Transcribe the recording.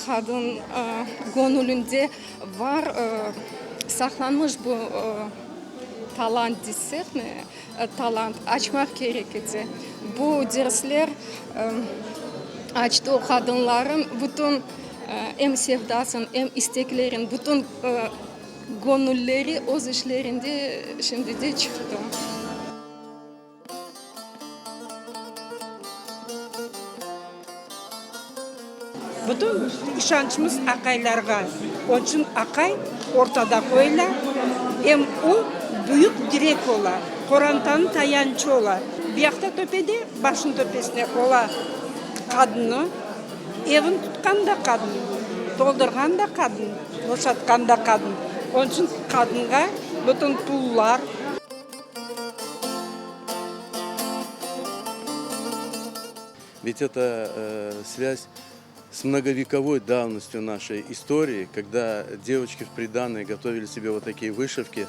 qadın göñülinde var saqlanmış bu talant desekmi, talant açmaq kerek edi. Bu dersler açtı o qadınların bütün em sevdasın, em isteklerin, bütün göñülleri öz işlerinde şimdi de çıqtı. Bütün işançımız aqaylarğa. Onıñ içün aqay ortada qoyula, em o büyük direk ola, qorantanıñ tayançı ola. Bu yaqta töpede, başnıñ töpesine ola qadını, evni tutqan da qadın, toldurğan da qadın, boşatqan da qadın. Onıñ içün qadınğa bütün pullar. Ведь это связь с многовековой давностью нашей истории, когда девочки в приданое готовили себе вот такие вышивки.